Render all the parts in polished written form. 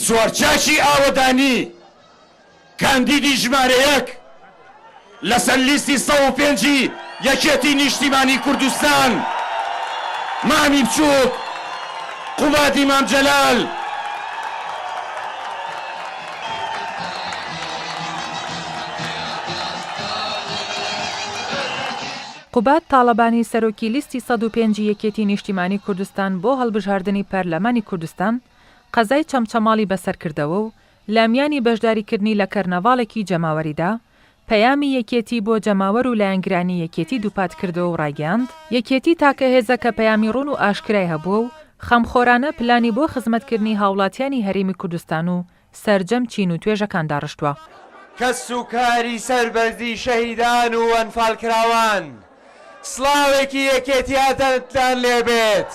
سوارچاکی ئاوەدانی، کاندیدی ژمارە یەک لەسەر لیستی 105 ی یەکێتی نیشتیمانی کوردستان، مامی بچووک، قوبادی مام جەلال. قوباد تاڵەبانی سەرۆکی لیستی 105 ی یەکێتی نیشتیمانی کوردستان بۆ هەڵبژاردنی پەرلەمانی کوردستان قەزای چەمچەماڵی بەسەرکردەوە و لە میانی بەشداریکردنی لە کەرنەڤاڵێکی جەماوەریدا، پەیامی یەکێتی بۆ جەماوەر و لایەنگرانی یەکێتی دووپاتکردەوە و ڕایگەیاند، یەکێتی تاکە هێزە کە پەیامی ڕوون و ئاشکرای هەبووە و خەمخۆرانە پلانی بۆ خزمەتکردنی هاوڵاتیانی هەرێمی کوردستان و سەرجەم چین و توێژەکان داڕشتووە. کەسوکاری سەربەرزی شەهیدان و ئەنفالکراوان سڵاوێکی یەکێتیاتان لێبێت.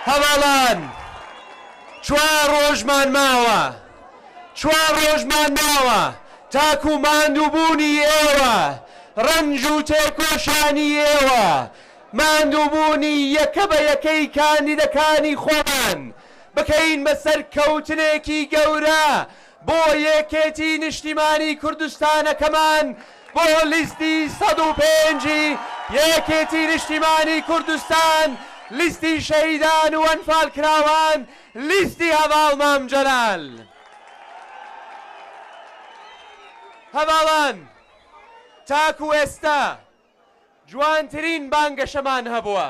هەڤاڵان چوار ڕۆژمان ماوە، چوار ڕۆژمان ماوە تاکو ماندووبوونی ئێوە، ڕەنج و تێکۆشانی ئێوە، ماندووبوونی یەکە بە یەکەی کاندیدەکانی خۆمان بکەین بە سەرکەوتنێکی گەورە بۆ یەکێتی نیشتیمانی کوردستانەکەمان، بۆ لیستی 105 ی یەکێتی نیشتیمانی کوردستان، لیستی شەهیدان و ئەنفالکراوان، لیستی هەڤاڵ مام جەلال. هەڤاڵان تاکو ئێستا جوانترین بانگەشەمان هەبووە،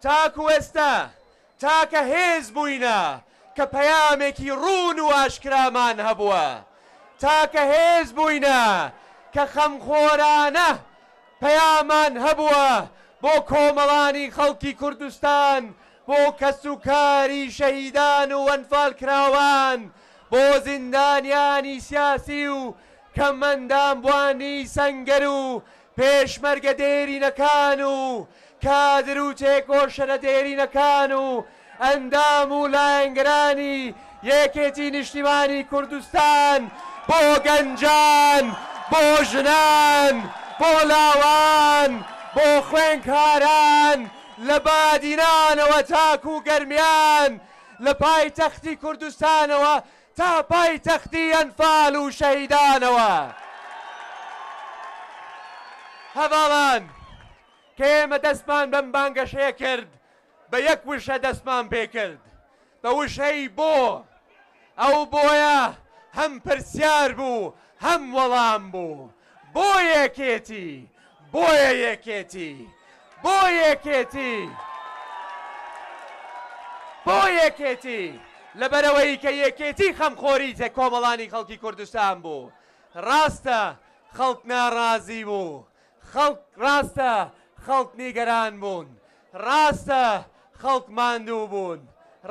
تاکو ئێستا تاکە هێز بووینە کە پەیامێکی ڕوون و ئاشکرامان هەبووە، تاکە هێز بووینە کە خەمخۆرانە پەیامان هەبووە بۆ کۆمەڵانی خەڵکی کوردستان، بۆ کەسوکاری شەهیدان و ئەنفالکراوان، بۆ زیندانیانی سیاسی و کەمئەندامبوانی سەنگەر و پێشمەرگە دێرینەکان و کادر و تێکۆشەرە دێرینەکان و ئەندام و لایەنگرانی یەکێتی نیشتیمانی کوردستان، بۆ گەنجان، بۆ ژنان، بۆ لاوان، بۆ خوێندکاران لە بادینانەوە تاکو گەرمیان، لە پایتەختی کوردستانەوە تا پایتەختی ئەنفال و شەهیدانەوە. هەڤاڵان، کە ئێمە دەستمان بەم بانگەشەیە کرد، بە یەک وشە دەستمان پێکرد، بە وشەی بۆ. ئەو بۆیە هەم پرسیار بوو، هەم وەڵام بوو. بۆ یەکێتی، بۆیە یەکێتی، بۆ یەکێتی، بۆ یەکێتی، لەبەرئەوەی کە یەکێتی خەمخۆری کۆمەڵانی خەڵکی کوردستان بوو. ڕاستە خەڵک ناڕازی بوو، خەڵک ڕاستە خەڵک نیگەران بوون، ڕاستە خەڵک ماندوو بوون،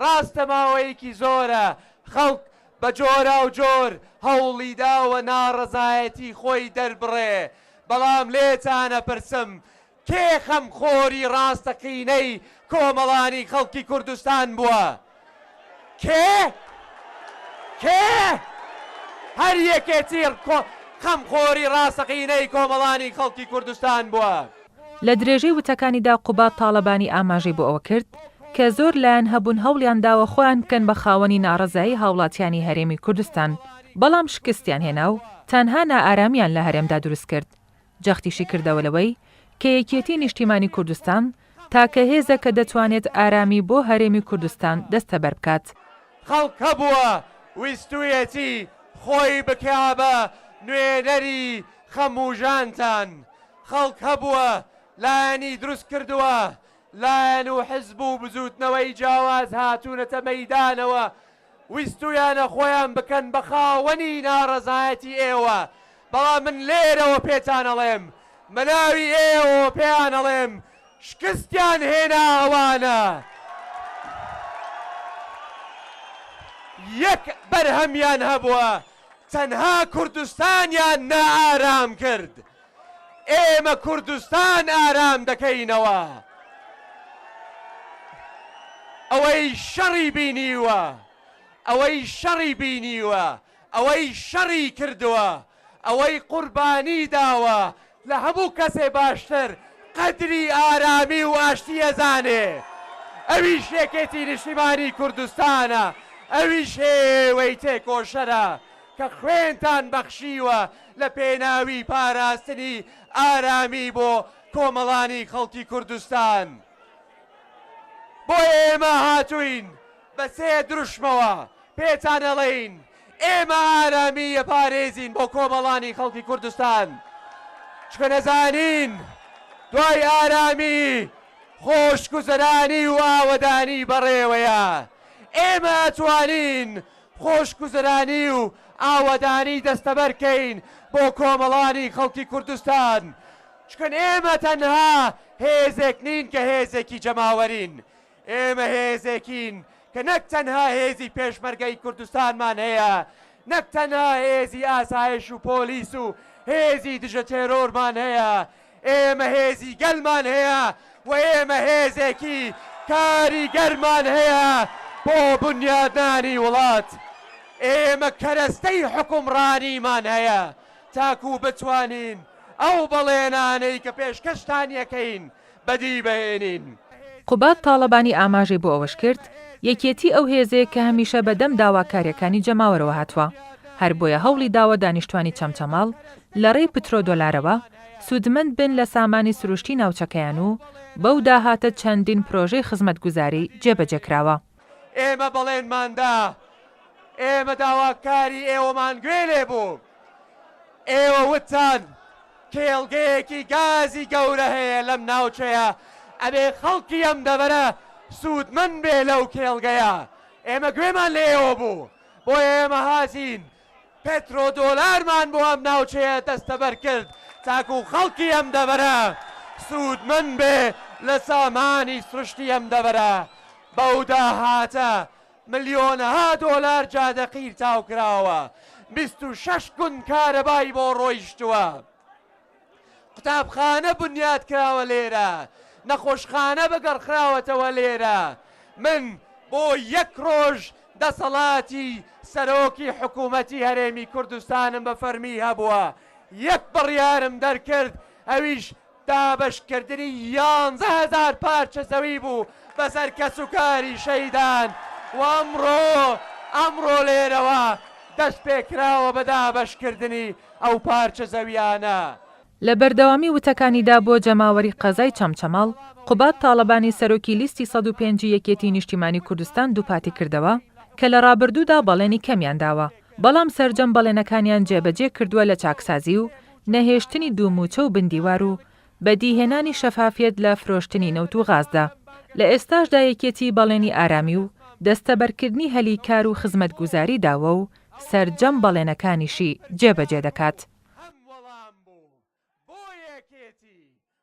ڕاستە ماوەیەکی زۆرە خەڵک بە جۆراوجۆر هەوڵی داوە ناڕەزایەتی خۆی دەربڕێ، بەڵام لێتان ئەپرسم کێ خەمخۆری ڕاستەقینەی کۆمەڵانی خەڵکی کوردستان بووە؟ کێ؟ کێ؟ هەر یەکێتی خەمخۆری ڕاستەقینەی کۆمەڵانی خەڵکی کوردستان بووە. لە درێژەی وتەکانیدا قوباد تاڵەبانی ئاماژەی بۆ ئەوە کرد کە زۆر لایەن هەبوون هەوڵیان داوە خۆیان بکەن بە خاوەنی ناڕەزایی هاوڵاتیانی هەرێمی کوردستان، بەڵام شکستیان هێنا و تەنها نائارامیان لە هەرێمدا دروست کرد. جەختیشی کردەوە لەوەی کە یەکێتی نیشتیمانی کوردستان تاکە هێزە کە دەتوانێت ئارامی بۆ هەرێمی کوردستان دەستەبەر بکات. خەڵک هەبووە ویستویەتی خۆی بکا بە نوێنەری خەم و ژانتان، خەڵک هەبووە لایەنی دروست کردووە، لایەن و حزب و بزووتنەوەی جیاواز هاتوونەتە مەیدانەوە ویستویانە خۆیان بکەن بە خاوەنی ناڕەزایەتی ئێوە، بەڵام من لێرەوە پێتان ئەڵێم، بە ناوی ئێوەوە پێیان ئەڵێم شکستیان هێنا ئەوانە یەک بەرهەمیان هەبووە تەنها کوردستانیان نائارام کرد، ئێمە کوردستان ئارام دەکەینەوە. ئەوەی شەڕی بینیوە، ئەوەی شەڕی بینیوە، ئەوەی شەڕی کردووە، ئەوەی قوربانی داوە، لە هەموو کەسێ باشتر قەدری ئارامی و ئاشتی ئەزانێ. ئەویش یەکێتی نیشتیمانی کوردستانە، ئەویش ئێوەی تێکۆشەرە کە خوێنتان بەخشیوە لە پێناوی پاراستنی ئارامی بۆ کۆمەڵانی خەڵکی کوردستان. بۆیە ئێمە هاتووین بە سێ دروشمەوە پێتان ئەڵێین ئێمە ئارامی ئەپارێزین بۆ کۆمەڵانی خەڵکی کوردستان، چونکە نەزانین دوای ئارامی خۆشگوزەرانی و ئاوەدانی بەڕێوەیە، ئێمە ئەتوانین خۆشگوزەرانی و ئاوەدانی دەستەبەر کەین بۆ کۆمەڵانی خەڵکی کوردستان، چونکە ئێمە تەنها هێزێک نین کە هێزێکی جەماوەرین، ئێمە هێزێکین کە نەک تەنها هێزی پێشمەرگەی کوردستانمان هەیە، نەک تەنها هێزی ئاسایش و پۆلیس و هێزی دژە تێرۆرمان هەیە، ئێمە هێزی گەلمان هەیە و ئێمە هێزێکی کاریگەرمان هەیە بۆ بونیادنانی وڵات. ئێمە کەرەستەی حوکمڕانیمان هەیە تاکو بتوانین ئەو بەڵێنانەی کە پێشکەشتان یەکەین بەدی بهێنین. قوباد تاڵەبانی ئاماژەی بۆ ئەوەشکرد، یەکێتی ئەو هێزەیە کە هەمیشە بە دەم داواکارییەکانی جەماوەرەوە هاتووە، هەر بۆیە هەوڵی داوە دانیشتوانی چەمچەماڵ لە رێی پترۆدۆلارەوە سوودمەند بن لە سامانی سروشتی ناوچەکەیان و بەو داهاتە چەندین پرۆژەی خزمەتگوزاری جێبەجێ کراوە. ئێمە بەڵێنمان دا، ئێمە داواکاری ئێوەمان گوێ لێ بوو. ئێوە وتتان کێڵگەیەکی گازی گەورە هەیە لەم ناوچەیە، ئەبێ خەڵکی ئەم دەڤەرە سوودمەند بێ لەو کێڵگەیە. ئێمە گوێمان لە ئێوە بوو، بۆیە ئێمە هاتین پێترۆدۆلارمان بۆ ئەم ناوچەیە دەستەبەر کرد تاکو خەڵکی ئەم دەڤەرە سوودمەند بێ لە سامانی سروشتی ئەم دەڤەرە. بەو داهاتە ملیۆنەها دۆلار جادە قیرتاو کراوە، 26 گوند کارەبای بۆ ڕۆیشتووە، قوتابخانە بنیات کراوە لێرە، نەخۆشخانە بەگەڕخراوەتەوە لێرە، من بۆ یەک ڕۆژ دەسەڵاتی سەرۆکی حکوومەتی هەرێمی کوردستانم بە فەرمی هەبووە، یەک بڕیارم دەرکرد ئەویش دابەشکردنی 11,000 پارچە زەوی بوو بەسەر کەسوکاری شەهیدان و ئەمڕۆ ئەمڕۆ لێرەوە دەستپێکراوە بە دابەشکردنی ئەو پارچە زەویانە. لە بەردەوامی وتەکانیدا بۆ جەماوەری قەزای چەمچەماڵ، قوباد تاڵەبانی سەرۆکی لیستی 105 ی یەکێتی نیشتیمانی کوردستان دووپاتیکردەوە کە لە ڕابردوودا بەڵێنی کەمیان داوە بەڵام سەرجەم بەڵێنەکانیان جێبەجێ کردووە لە چاکسازی و نەهێشتنی دوو مووچە و بندیوار و بەدیهێنانی شەفافیەت لە فرۆشتنی نەوت و غازدا. لە ئێستاشدا یەکێتی بەڵێنی ئارامی و دەستەبەرکردنی هەلی کار و خزمەتگوزاری داوە و سەرجەم بەڵێنەکانیشی جێبەجێ دەکات.